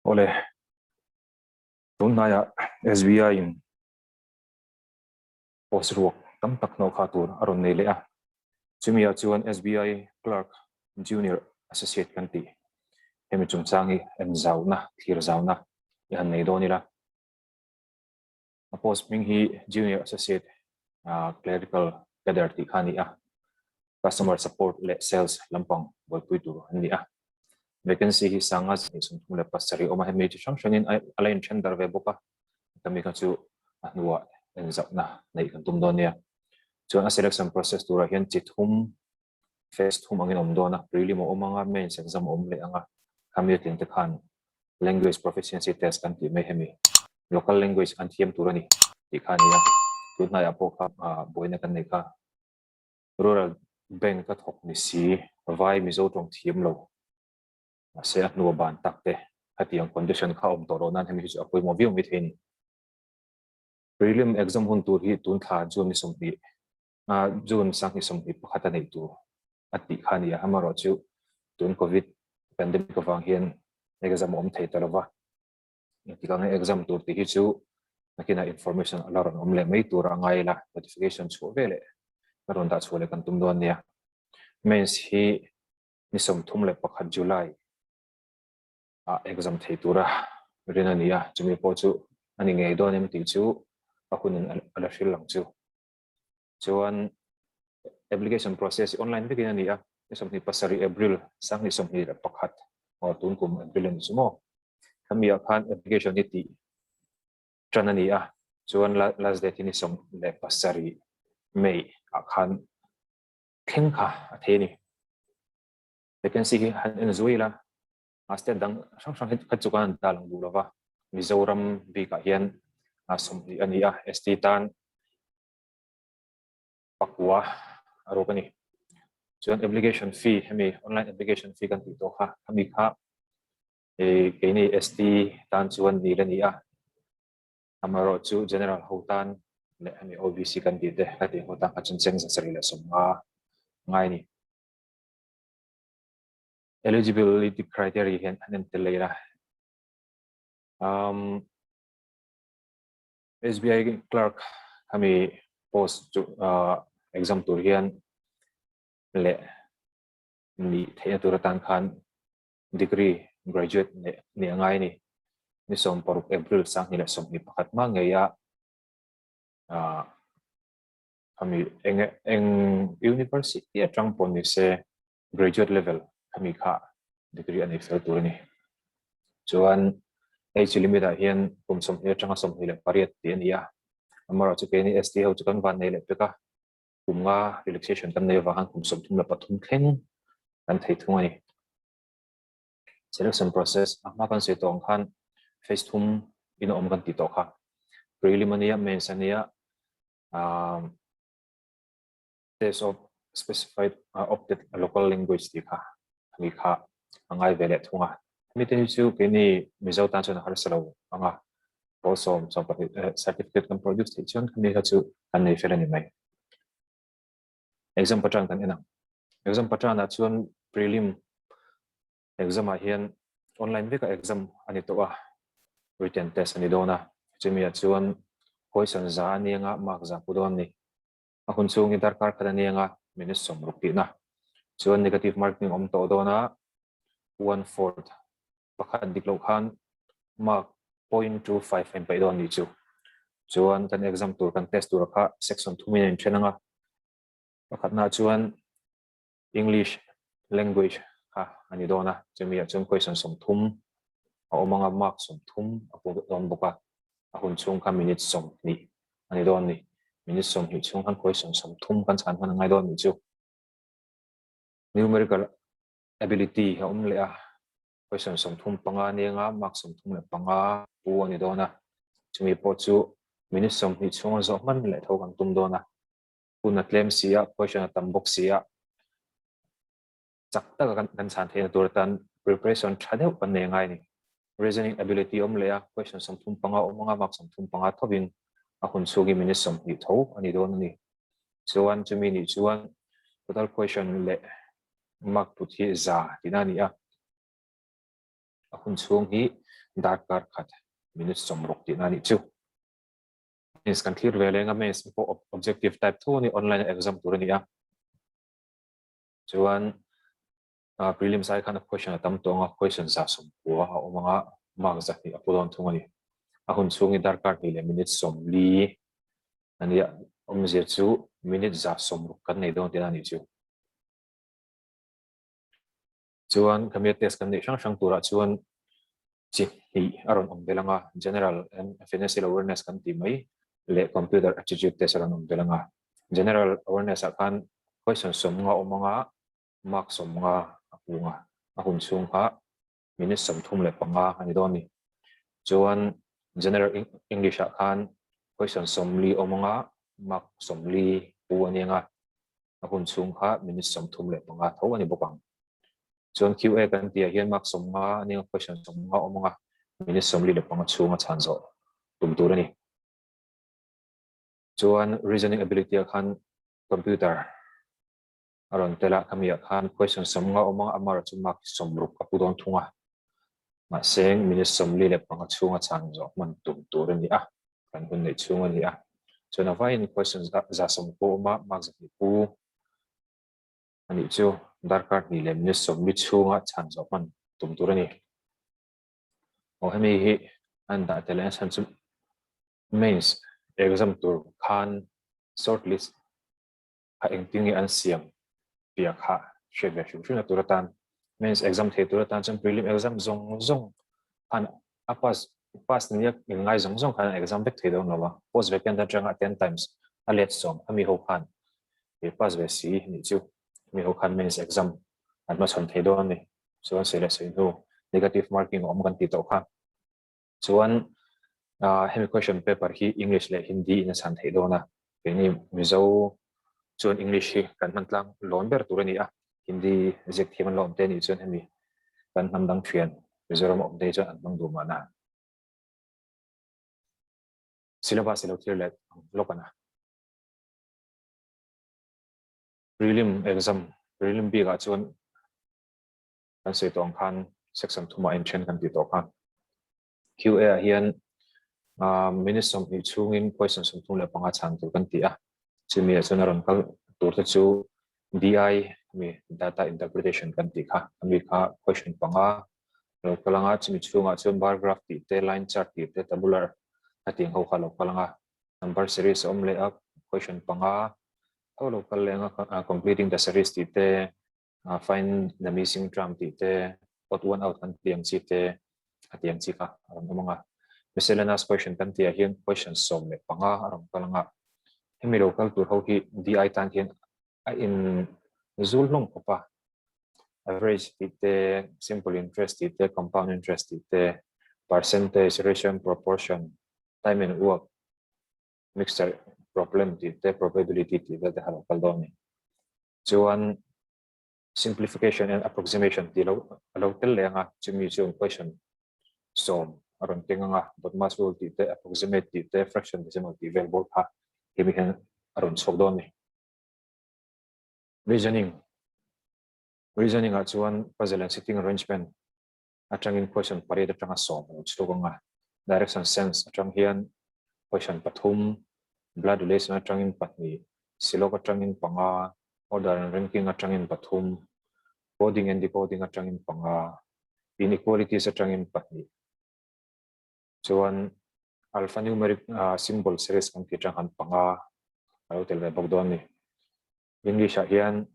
Awle, tun hnaiah SBI in post ruak tam tak hnawh kha tur a rawn nei leh a. Chumi ah chuan SBI Clerk Junior Associate kan tih hemi chungchang hi en zauna, thlir zauna i han nei dawn ila. A post hming hi Junior Associate Clerical Cadre tih kha a ni a, Customer Support leh Sales lampang buaipui tur an ni a. Vacancy hi sanga 237 a awm a, hemi chi hrang hrangin a la inthen darh ve bawk a, hemi kha chu a hnuah enzohna neih kan tum dawn nia. Chuan a selection process turah hian chi thum Phase thum angin a awm dawn a, prelim a awm anga, mains exam a awm leh anga, khami a tlingte khan language proficiency test kan tih mai hemi local language an thiam tur a ni tih kha a ni a, tun hnaiah pawh kha buaina kan nei kha rural bank a thawk ni si vai Mizo tawng thiam lo mahse a hnua ban tak te khatiang condition kha a awm tawh loh nan hemi hi chu a pawimawh viau maithei a ni. Prelim exam hun tur hi tun thla June ni 20 June 2021 a neih tur a tih kha a ni a, amaherawhchu tun Covid pandemic avang hian exam a awm thei ta lova, engtik anga exam tur tih hi chu nakinah information a la rawn awm leh mai tur a ngai ila, notification chhuah ve leh a rawn dah chhuah leh kan tum dawn nia. Mains hi ni 31 July ah exam thei tura rin a ni a, chumi pawh chu a ni ngei dawn em tih chu a hunin a la hril ang chu. Chuan application process hi online vekin a ni a, ni 27 April 2021 aw tun kum April a ni chu maw. Khami ah khan application hi tih tan a ni a, chuan last date hi ni 17 May ah khan thleng kha a thei a ni. Vacancy hi han en zui ila, a state dang hrang hrang hi kha chu kan han dah lang duh lova, Mizoram bikah hian 20 a ni a, ST tan pakua a ruk a ni. Chuan application fee hemi online application fee kan tih tawh kha khami kha keini ST tan chuan nil a ni a, amaherawh chu general ho tan leh hemi OBC kan tih te ka tih ho tan kha chuan cheng 750 ngai a ni. Eligibility criteria hian an en tel leh ila. SBI clerk khami post chu exam tur hian leh nih theihna tur atan khan degree graduate nih a ngai a ni. Ni 16 April 2021 hma ngei a khami eng eng university atang pawh ni se graduate level khami kha degree a nei fel tur a ni. Chuan age limit ah hian kum 20 atanga 28 tih a ni a, amaherawhchu keini ST ho chu kan van nei leh pek a, kum nga relaxation kan nei avang khan kum 33 thleng kan thei thung a ni. Selection process a hma kan sawi tawh ang khan phase thum in a awm kan tih tawh kha. Prelim a nia, mains a nia, Test of specified opted local language tih kha ani kha a ngai ve leh thung a. Hemi te hi chu keini Mizo tan chuan a harsa lo ang a, pawl sawm sawmpahnih certificate kan produce theih chuan hemi kha chu kan nei fel a ni mai. Exam pattern kan en ang. Exam pattern ah chuan prelim exam ah hian online veka exam a ni tawh a, written test a ni dawn a, chumi ah chuan question za a ni anga mark za pu dawn a ni. A hun chhung hi darkar khat a ni anga minute 60 tihna chuan negative marking awm tawh dawn a, one fourth pakhat dik loh khan mark 0.25 a inpaih dawn nih chu. Chuan kan exam tur kan test tur kha section thumin a inthen anga, pakhatna chuan English language kha a ni dawn a, chumi ah chuan question 30 a awm anga mark 30 a pu dawn bawk a, a hun chhung kha minute 20 a ni dawn a ni. Minute 20 chhung khan question 30 kan chhan hman a ngai dawn nih chu. Numerical ability a awm leh a, question 35 a ni anga mark 35 pu a ni dawn a, chumi pawh chu minute 20 chhunga zawh hman leh tho kan tum dawn a. Hun a tlem si a, question a tam bawk si a, chak taka kan chhan theihna tur atan preparation tha deuh kan nei ngai a ni. Reasoning ability awm leh a, question 35 awm anga mark 35 thovin a hun chhungin minute 20 tho a ni dawn a ni. Chuan chumi nih chuan total question leh mark put hi za tihna a ni a. A hun chhung hi darkar khat minute 60 tihna a nih chu. Mains kan thlir ve leng a, mains pawh objective type tho a ni, online a exam tur a ni a. Chuan prelims ai khan a question a tam tawh ang a, question 190 a awm ang a, mark 200 a pu dawn thung a ni. A hun chhung hi darkar hnih leh minute 40 a nia, awmzia chu minute 160 kan nei dawn tihna a nih chu. Chuan khami test kan neih hrang hrang turah chuan chi hnih a rawn awm belh ang a, General and Financial Awareness kan tih mai leh Computer Aptitude Test a rawn awm belh ang a. General Awareness ah khan question 50 awm ang a, mark 50 a pung a, a hun chhung kha minute 35 a ni dawn a ni. Chuan General English ah khan question 40 awm ang a, mark 40 pu a ni ang a, a hun chhung kha minute 35 tho a ni bawk ang. Chuan QA kan tihah hian mark 50 a nia question 50 awm ang a, minute 45 chhunga chhan zawh tum tur a ni. Chuan reasoning ability ah khan computer a rawn tel a, khamiah khan question 50 awm ang a, amaherawh chu mark 60 a pu dawn thung a. Mahse minute 45 chhunga chhan zawh hman tum tur a ni a. Kan hun neih chhung a ni a. Chuan a vaiin question 110 awm a, mark 200 pu a nih chu darkar hnih leh minute 40 chhunga chhan zawh hman tum tur a ni. Aw hemi hi an dah tel a chhan chu mains exam tur khan short list kha engtin nge an siam tih kha hriat ve hrim hrim na tur atan mains exam thei tur atan chuan prelim exam zawng zawng khan a pass pass nia in ngai zawng zawng khan an exam vek thei dawn lo a post vacant atanga ten times a let sawm a mi ho khan he pass ve si nih chu mi ho khan mains exam an hmachhawn thei dawn a ni chuan sawi leh sawi hnu negative marking a awm kan tih tawh kha. Chuan hemi question paper hi English leh Hindi in a chhan theih dawn a, keini Mizo chuan English hi kan hman tlang lawn ber tur a ni a, Hindi ziak thiam an la awm te anih chuan hemi kan hnam dang thian Mizoram a awm te hi chuan an hmang duh mahna. Syllabus i lo thlir leh ang lawk a na. Prelim exam, prelim bikah chuan kan sawi tawh ang khan section thumah a inthen kan tih tawh kha. QA ah hian minute 20 chhungin question 35 chhan tur kan ti a. Chumi ah chuan a rawn kal tur te chu DI mi data interpretation kan tih kha. Ami kha question panga lo kal anga chumi chhungah chuan bar graph tih te, line chart tih te, tabular a tih ang ho kha lo kal anga number series a awm leh a question panga tho lo kal leh anga completing the series tih te Find the missing term tih te, odd one out kan tih ang chi te, a tih ang chi kha a rawn awm ang a. Miscellaneous question kan tih ah hian question 15 a rawn kal ang a. Hemi lo kal tur ho hi DI tan hian a in zul hlawm khawp a. Average tih te, simple interest tih te, compound interest tih te, percentage, ratio and proportion, time and work, mixture problem tih te, probability tih vel te kha a lo kal dawn a ni. Chuan simplification and approximation tih lo a lo tel leh ang a, chumi chuan question 10 a rawn keng ang a, BODMAS rule tih te, approximate tih te, fraction decimal tih vel bawk kha hemi hian a rawn chhuak dawn a ni. Reasoning Reasoning ah chuan puzzle and sitting arrangement atangin question pariat atanga 10 a lo chhuak ang a, direction sense atang hian question pathum, blood relation atangin pahnih, silawk atangin panga, order and ranking atangin pathum, coding and decoding atangin panga, inequalities atangin pahnih. Chuan alphanumeric symbol series kan tih atang khan panga a lo tel ve bawk dawn a ni. English ah hian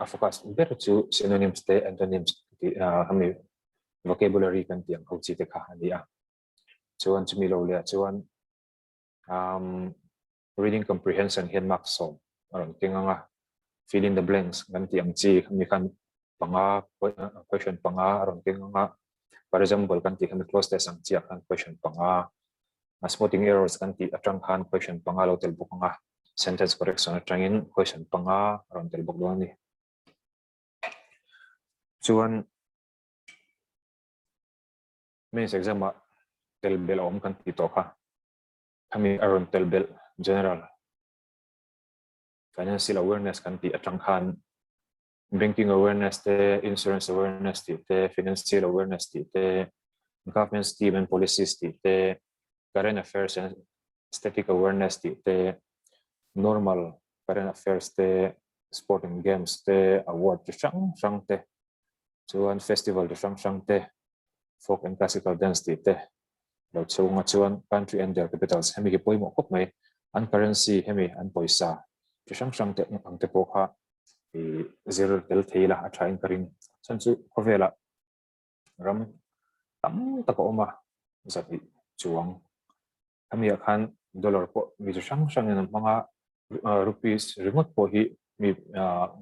a focus ber chu synonyms te antonyms tih hemi vocabulary kan tih ang ho chi te kha a ni a. Chuan chumi lo leh ah chuan reading comprehension hian mark 10 a rawn keng ang a, fill in the blanks kan tih ang chi hemi khan panga question panga a rawn keng ang a, for example kan tih hemi cloze test ang chiah khan question panga a spotting errors kan tih atang khan question panga lo tel bawk ang a, sentence correction atangin question panga a rawn tel bawk dawn a ni. Chuan mains exam ah tel belh a awm kan tih tawh kha. Khami a rawn tel belh general financial awareness kan tih atang khan. Banking awareness te, insurance awareness tih te, financial awareness tih te, government scheme and policies tih te, current affairs and static awareness tih te, normal current affairs te, sport and games te, award chi hrang hrang te, chuan festival chi hrang hrang te, folk and classical dance tih te lo chhunga chuan country and their capitals hemi hi pawimawh khawp mai, an currency hemi an pawisa chi hrang hrang te ang te pawh kha i zir tel thei la a tha in ka ring. Chhan chu khawvelah ram tam tak a awm a, zahnih chuang hemi ah khan dollar pawh mi chi hrang hrangin an hmang a, rupees ringawt pawh hi mi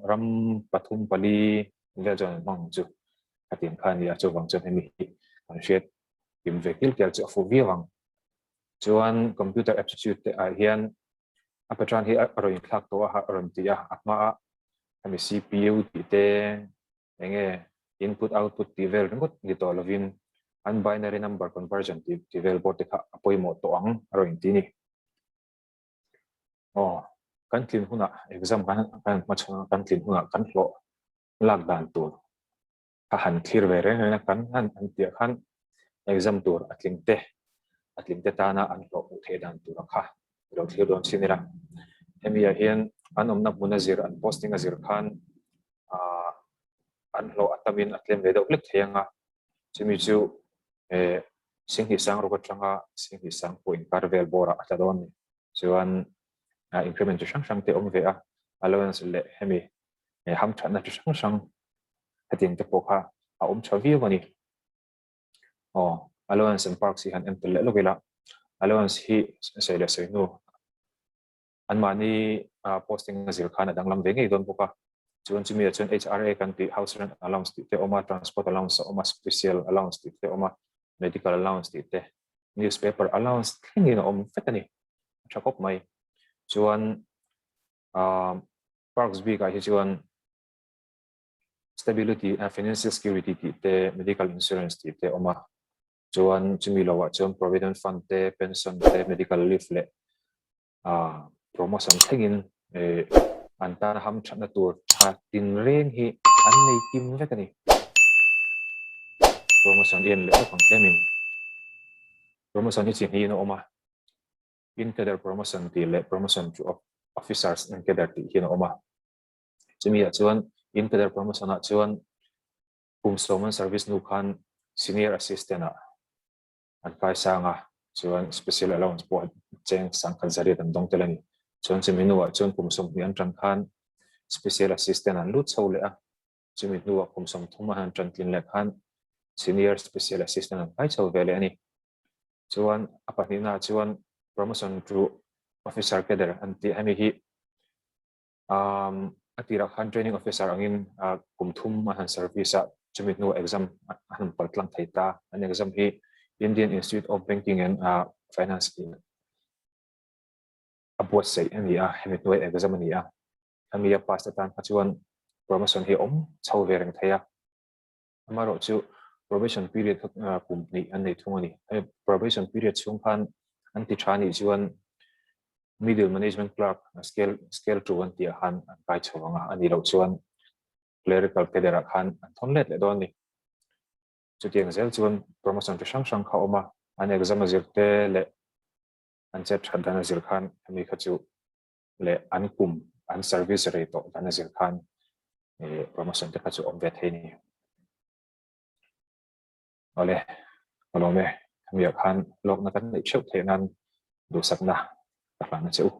ram pathum pali vel chuan an hmang ang chu a tih ang kha a ni a, chuvang chuan hemi hi kan hriat kim ve kil kel chu a fuh viau ang. Chuan computer aptitude te ah hian a patron hi a rawn inthlak tawh a a rawn ti a, a hmaa hemi CPU tih te eng nge input output tih vel ringawt ni tawh lovin an binary number conversion tih tih vel pawh te kha a pawimawh tawh ang a rawn inti a ni. Aw, kan tlin hunah exam kan kan hmachhawn a, kan tlin hunah kan hlawh lak dan tur a han thlir ve reng reng a, kan han an tih ah khan exam tur a tling te a tling te tana an hlawh hmuh theih dan tur ang kha i lo thlir dawn chin ila. Hemi ah hian an awmna hmuna zir an posting a zir khan ah an hlawh a tamin a tlem ve deuh hlek thei ang a, chumi chu eh Singhnih sang ruk atanga Singhnih sang pawh inkar vel bawrah a tla dawn a ni. Chuan increment chi hrang hrang te awm ve a, allowance leh hemi hamthatna chi hrang hrang hetiang te pawh kha a awm tha viau a ni. Aw, allowance and perks hi han en tel leh lawk ila, allowance hi sawi leh sawi hnu Anmahni posting a zir khan a danglam ve ngei dawn bawk a. Chuan chumi ah chuan HRA kan tih House Rent Allowance tih te a awm a, Transport Allowance a awm a, Special Allowance tih te a awm a, Medical Allowance tih te, Newspaper Allowance thlengin a awm vek a ni. A tha khawp mai. Chuan Perks bikah hi chuan Stability, Financial Security tih te, Medical Insurance tih te a awm a. Chuan chumi lohah chuan Provident Fund te, Pension te, Medical Leave leh promotion thlengin an tana ham thatna tur tha tinreng hi an nei kim vek a ni. Promotion i en leh bawk ang tlemin promotion hi chi hnihin a awm a, in cadre promotion tih leh promotion to officers in cadre tih hian a awm a. Chumi ah chuan in cadre promotion ah chuan kum sawm an service hnu khan senior assistant ah an kai sang a, chuan special allowance pawh cheng sangkhat zariat an dawng tel a ni. Chuan chumi hnuah chuan kum 20 an tan khan special assistant an lut chho leh a, chumi hnuah kum 30 a han tan tlin leh khan senior special assistant an kai chho ve leh a ni. Chuan a pahnihnaah chuan promotion to officer cadre an tih hemi hi A tirah khan training officer angin kum thum a han service a, chumi hnuah exam a han pal tlang thei ta. An exam hi Indian Institute of Banking and Finance in a buatsaih a ni a, hemi hnuai exam a ni a. Hemi a pass atan kha chuan promotion hi a awm chho ve reng thei a. Amaherawh chu probation period kha kum hnih an nei thung a ni. Hemi probation period chhung khan an ti tha anih chuan middle management clerk scale scale two an tih ah khan an kai chho ang a, a nih loh chuan clerical cadre ah khan an thawn let leh dawn a ni. Chutiang zel chuan promotion chi hrang hrang kha a awm a, an exam a zir te leh an chet that dan a zir khan hemi kha chu leh an kum an service rei tawh dan a zir khan promotion te kha chu awm ve thei a ni. Awle, ka lawm e, hemi ah khan lawkna kan neih theuh theih nan duhsakna ka hlan a che u.